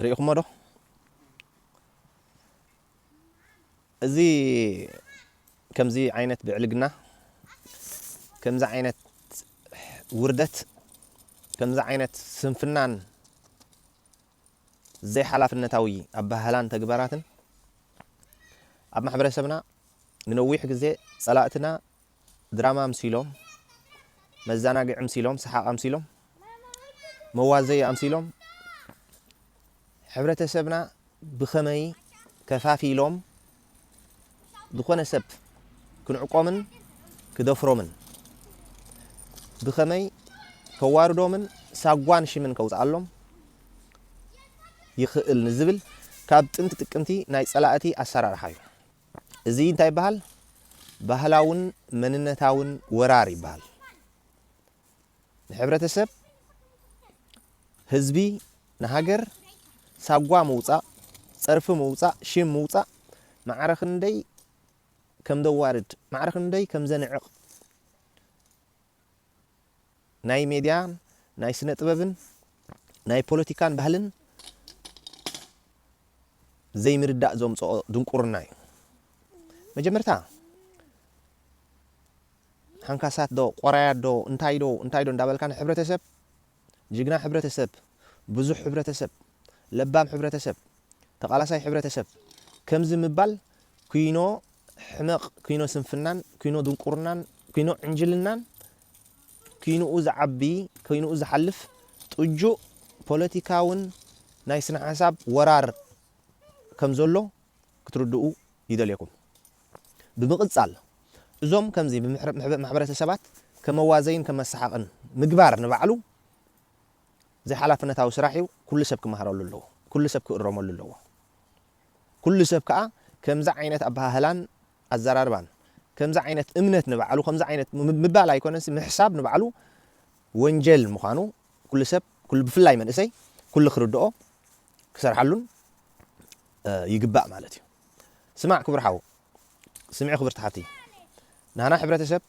ርኢኹሞ ዶ? እዚ ከምዚ ዓይነት ብዕልግና፣ ከምዚ ዓይነት ውርደት፣ ከምዚ ዓይነት ስንፍናን ዘይሓላፍነታዊ ኣበሃህላን ተግባራትን ኣብ ማሕበረሰብና ንነዊሕ ግዜ ጸላእትና ድራማ ኣምሲሎም፣ መዘናግዒ ኣምሲሎም፣ ሰሓቕ ኣምሲሎም፣ መዋዘዪ ኣምሲሎም፣ ሕብረተሰብና ብኸመይ ከፋፊሎም ዝኾነ ሰብ ክንዕቆምን ክደፍሮምን፣ ብኸመይ ከዋርዶምን ሳጓን ሽምን ከውፅኣሎም ይኽእል ንዝብል ካብ ጥንቲ ጥቅምቲ ናይ ጸላእቲ ኣሰራርሓ እዩ። እዚ እንታይ ይበሃል? ባህላውን መንነታውን ወራር ይበሃል። ንሕብረተሰብ፣ ህዝቢ፣ ንሃገር ሳጓ ምውጻእ፣ ጸርፊ ምውጻእ፣ ሽም ምውጻእ፣ ማዕረ ክንደይ ከም ዘዋርድ፣ ማዕረ ክንደይ ከም ዘንዕቕ ናይ ሜድያን ናይ ስነ ጥበብን ናይ ፖለቲካን ባህልን ዘይምርዳእ ዘምጽኦ ድንቁርና እዩ። መጀመርታ ሓንካሳት ዶ ቆራያት ዶ እንታይ ዶ እንታይ ዶ እንዳበልካ ንሕብረተሰብ፣ ጅግና ሕብረተሰብ፣ ብዙሕ ሕብረተሰብ፣ ለባም ሕብረተሰብ፣ ተቓላሳይ ሕብረተሰብ ከምዚ ምባል ኩይኖ ሕመቕ፣ ኩይኖ ስንፍናን፣ ኩይኖ ድንቁርናን፣ ኩይኖ ዕንጅልናን፣ ኩይንኡ ዝዓቢ፣ ኩይንኡ ዝሓልፍ ጥጁእ ፖለቲካውን ናይ ስነ ሓሳብ ወራር ከም ዘሎ ክትርድኡ ይደልየኩም። ብምቕጻል እዞም ከምዚ ብምሕረ-፣ ምሕበ-፣ ማሕበረተሰባት ከም መዋዘይን ከም መሰሓቕን ምግባር ንባዕሉ ዘይሓላፍነታዊ ስራሕ እዩ። ኩሉ ሰብ ክመሃረሉ ኣለዎ። ኩሉ ሰብ ክእረመሉ ኣለዎ። ኩሉ ሰብ ከኣ ከምዚ ዓይነት ኣበሃህላን ኣዘራርባን፣ ከምዚ ዓይነት እምነት ንባዕሉ፣ ከምዚ ዓይነት ም-፣ ምባል ኣይኮነንሲ ምሕሳብ ንባዕሉ ወንጀል ምዃኑ ኩሉ ሰብ፣ ኩሉ፣ ብፍላይ መንእሰይ ኩሉ ክርድኦ ክሰርሓሉን፣ እ፣ ይግባእ ማለት እዩ። ስማዕ ክቡር ሓው፣ ስምዒ ክብርቲ ሓፍቲ፣ ንሃና ሕብረተሰብ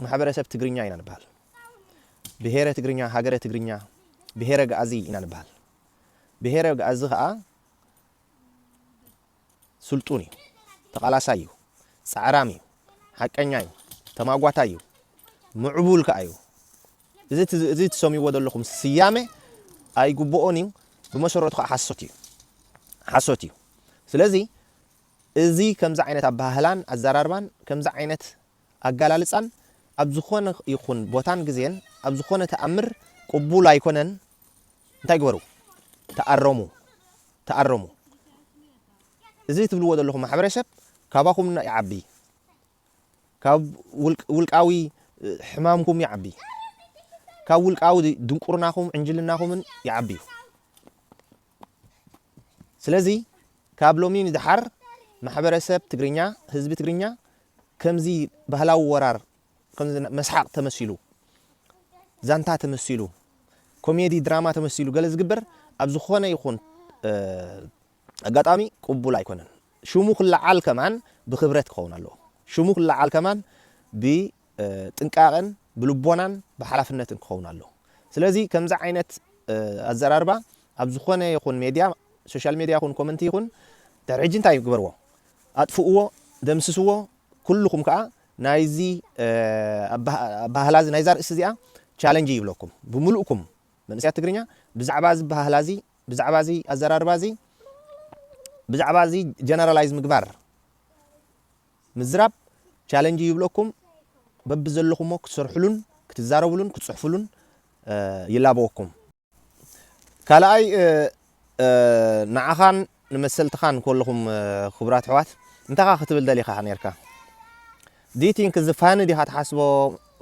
ማሕበረሰብ ትግርኛ ኢና ንበሃል። ብሄረ ትግርኛ፣ ሃገረ ትግርኛ፣ ብሄረ ገኣዚ ኢና ንበሃል። ብሄረ ገኣዚ ኸኣ ስልጡን እዩ፣ ተቓላሳይ እዩ፣ ጻዕራም እዩ፣ ሓቀኛ እዩ፣ ተማጓታይ እዩ፣ ምዕቡል ከኣ እዩ። እዚ ት-፣ እዚ ትሰምይዎ ዘለኹም ስያመ ኣይግብኦን እዩ፣ ብመሰረቱ ኸኣ ሓሶት እዩ፣ ሓሶት እዩ። ስለዚ እዚ ከምዚ ዓይነት ኣበሃህላን ኣዘራርባን ከምዚ ዓይነት ኣገላልጻን ኣብ ዝኾነ ይኹን ቦታን ግዜን ኣብ ዝኾነ ተኣምር ቅቡል ኣይኮነን። እንታይ ግበሩ? ተኣረሙ፣ ተኣረሙ። እዚ ትብልዎ ዘለኹም ማሕበረሰብ ካባኹም ይዓቢ፣ ካብ ውልቅ-፣ ውልቃዊ ሕማምኩም ይዓቢ፣ ካብ ውልቃዊ ድንቁርናኹም ዕንጅልናኹምን ይዓቢ እዩ። ስለዚ ካብ ሎሚ ንደሓር ማሕበረሰብ ትግርኛ፣ ህዝቢ ትግርኛ ከምዚ ባህላዊ ወራር፣ ከምዚ መስሓቕ ተመሲሉ፣ ዛንታ ተመሲሉ፣ ኮሜዲ ድራማ ተመሲሉ ገለ ዝግበር ኣብ ዝኾነ ይኹን፣ እ፣ ኣጋጣሚ ቅቡል ኣይኮነን። ሽሙ ክለዓል ከማን ብኽብረት ክኸውን ኣለዎ። ሽሙ ክለዓል ከማን ብ፣ እ፣ ጥንቃቐን ብልቦናን ብሓላፍነትን ክኸውን ኣለዎ። ስለዚ ከምዚ ዓይነት፣ እ፣ ኣዘራርባ ኣብ ዝኾነ ይኹን ሜድያ፣ ሶሻል ሜድያ ይኹን ኮመንቲ ይኹን ድሕሪ ሕጂ እንታይ ግበርዎ? ኣጥፍእዎ፣ ደምስስዎ። ኩልኹም ከኣ ናይዚ፣ እ፣ ኣበሃ-፣ ኣበሃህላ እዚ ናይዛ ርእሲ እዚኣ ቻለንጅ ይብለኩም። ብምሉእኩም መንእሰያት ትግርኛ ብዛዕባ እዚ ኣበሃህላ እዚ፣ ብዛዕባ እዚ ኣዘራርባ እዚ፣ ብዛዕባ እዚ ጀነራላይዝ ምግባር፣ ምዝራብ ቻለንጅ ይብለኩም። በብዘለኹሞ ክትሰርሕሉን ክትዛረብሉን ክትጽሕፍሉን፣ እ፣ ይላበወኩም። ካልኣይ፣ እ፣ እ፣ ንዓኻን ንመሰልትኻን ከለኹም፣ እ፣ ክቡራት ኣሕዋት፣ እንታኻ ክትብል ደሊኻ ነርካ? Do you think እዚ ፋኒ ዲኻ ትሓስቦ?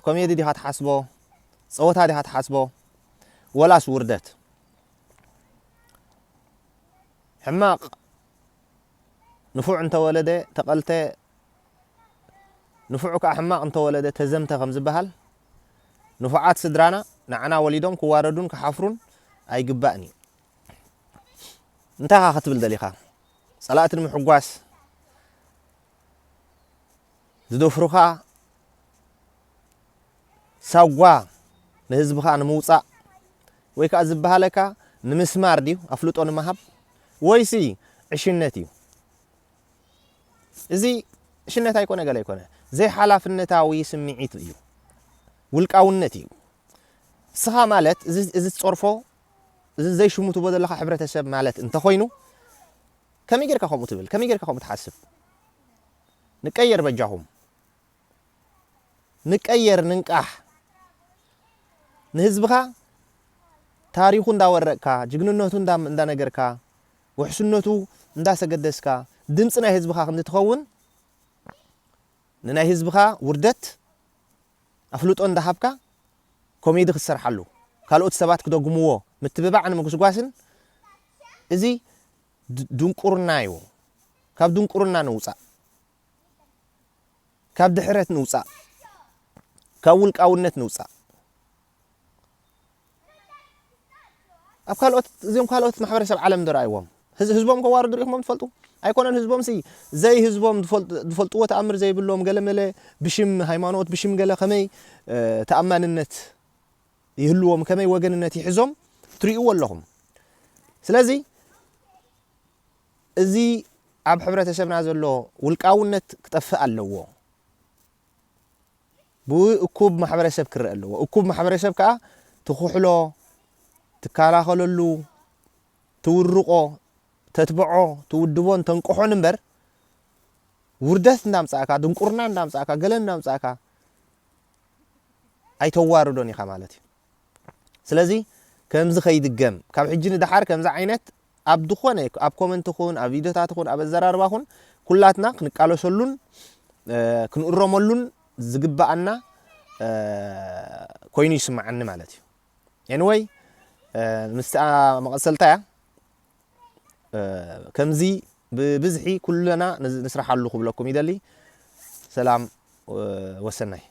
ኮሜዲ ዲኻ ትሓስቦ? ጸወታ ዲኻ ትሓስቦ? ወላስ ውርደት? ሕማቕ ንፉዕ እንተወለደ ተቐልተ፣ ንፉዕ ከኣ ሕማቕ እንተወለደ ተዘምተ ከም ዝበሃል፣ ንፉዓት ስድራና ንዓና ወሊዶም ክዋረዱን ክሓፍሩን ኣይግባእን እዩ። እንታይ ኢኻ ክትብል ደሊኻ? ጸላእቲ ንምሕጓስ፣ ዝደፍሩኻ ሳጓ ንህዝብኻ ንምውጻእ ወይ ከዓ ዝበሃለካ ንምስማር ድዩ ኣፍልጦ ንምሃብ ወይሲ ዕሽነት እዩ? እዚ ዕሽነት ኣይኮነ ገለ ኣይኮነ፣ ዘይሓላፍነታዊ ስምዒት እዩ፣ ውልቃውነት እዩ። እስኻ ማለት እዚ እዚ ትጸርፎ እዚ ዘይሽሙ ትቦ ዘለኻ ሕብረተሰብ ማለት እንተኾይኑ ከመይ ጌርካ ከምኡ ትብል? ከመይ ጌርካ ከምኡ ትሓስብ? ንቀየር በጃኹም። ንቀየር፣ ንንቃሕ። ንህዝብኻ ታሪኹ እንዳወረቕካ፣ ጅግንነቱ እንዳ እንዳነገርካ፣ ውሕስነቱ እንዳሰገደስካ፣ ድምጺ ናይ ህዝብኻ ክንዲ ትኸውን ንናይ ህዝብኻ ውርደት ኣፍልጦ እንዳሃብካ ኮሜዲ ክትሰርሓሉ ካልኦት ሰባት ክደግምዎ ምትብባዕ ንምጉስጓስን እዚ ድ- ድንቁርና እዩ። ካብ ድንቁርና ንውጻእ፣ ካብ ድሕረት ንውጻእ፣ ካብ ውልቃውነት ንውጻእ። ኣብ ካልኦት እዚኦም ካልኦት ማሕበረሰብ ዓለም ዶ ረኣይዎም? ህዝ- ህዝቦም ከዋርዱ ሪኢኹሞም ትፈልጡ? ኣይኮነን ህዝቦም ሲ ዘይ ህዝቦም ዝፈልጥ- ዝፈልጥዎ ተኣምር ዘይብሎም ገለመለ ብሽም ሃይማኖት ብሽም ገለ ከመይ እ፣ ተኣማንነት ይህልዎም ከመይ ወገንነት ይሕዞም ትርእይዎ ኣለኹም። ስለዚ እዚ ኣብ ሕብረተሰብና ዘሎ ውልቃውነት ክጠፍእ ኣለዎ። ብእኩብ ማሕበረሰብ ክረአ ኣለዎ። እኩብ ማሕበረሰብ ከዓ ትኩሕሎ፣ ትከላኸለሉ፣ ትውርቆ፣ ተትብዖ፣ ትውድቦን ተንቅሖን እምበር ውርደት እንዳምጻእካ፣ ድንቁርና እንዳምጻእካ፣ ገለ እንዳምጻእካ ኣይተዋርዶን ኢኻ ማለት እዩ። ስለዚ ከምዚ ከይድገም ካብ ሕጂ ንደሓር ከምዚ ዓይነት ኣብ ዝኾነ ኣብ ኮመንት ኹን ኣብ ቪዲዮታት ኹን ኣብ ኣዘራርባ ኹን ኩላትና ክንቃለሰሉን እ፣ ክንእረመሉን ዝግበኣና እ፣ ኮይኑ ይስምዓኒ ማለት እዩ። ኤንወይ ምስቲ መቐሰልታ እያ። እ፣ ከምዚ ብብዝሒ ኩልና ንዝ- ንስራሓሉ ክብለኩም ይደሊ። ሰላም እ፣ ወሰናይ።